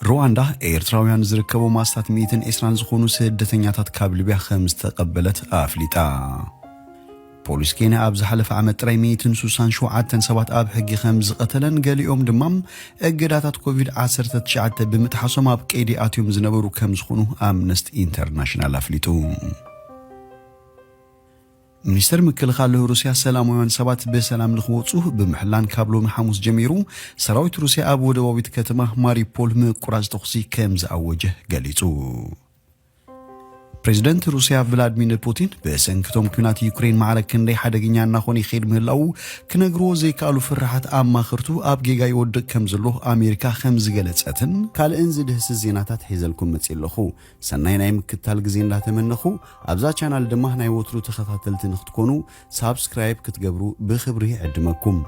ሩዋንዳ ኤርትራውያን ዝርከቦም ኣስታት ሚእትን ዕስራን ዝኾኑ ስደተኛታት ካብ ሊብያ ከም ዝተቐበለት ኣፍሊጣ። ፖሊስ ኬንያ ኣብ ዝሓለፈ ዓመት ጥራይ ሚእትን ሱሳን ሸውዓተን ሰባት ኣብ ሕጊ ከም ዝቐተለን ገሊኦም ድማ እገዳታት ኮቪድ ዓሰርተ ትሽዓተ ብምጥሓሶም ኣብ ቀይዲ ኣትዮም ዝነበሩ ከም ዝኾኑ ኣምነስቲ ኢንተርናሽናል ኣፍሊጡ። ሚኒስተር ምክልኻል ሩስያ ሰላማውያን ሰባት ብሰላም ንኽወፁ ብምሕላን ካብ ሎሚ ሓሙስ ጀሚሩ ሰራዊት ሩስያ ኣብ ወደባዊት ከተማ ማሪፖል ምቁራፅ ተኹሲ ከም ዝኣወጀ ገሊፁ። ፕሬዚደንት ሩስያ ቭላድሚር ፑቲን ብሰንክቶም ኲናት ዩክሬን ማዕረ ክንደይ ሓደገኛ እናኾነ ይኸይድ ምህላዉ ክነግርዎ ዘይከኣሉ ፍርሓት ኣማኽርቱ ኣብ ጌጋ ይወድቕ ከም ዘሎ ኣሜሪካ ከም ዝገለጸትን ካልእን ዝድህስስ ዜናታት ሒዘልኩም መጺእ ኣለኹ። ሰናይ ናይ ምክታል ግዜ እንዳተመነኹ ኣብዛ ቻናል ድማ ናይ ወትሩ ተኸታተልቲ ንክትኮኑ ሳብስክራይብ ክትገብሩ ብኽብሪ ይዕድመኩም።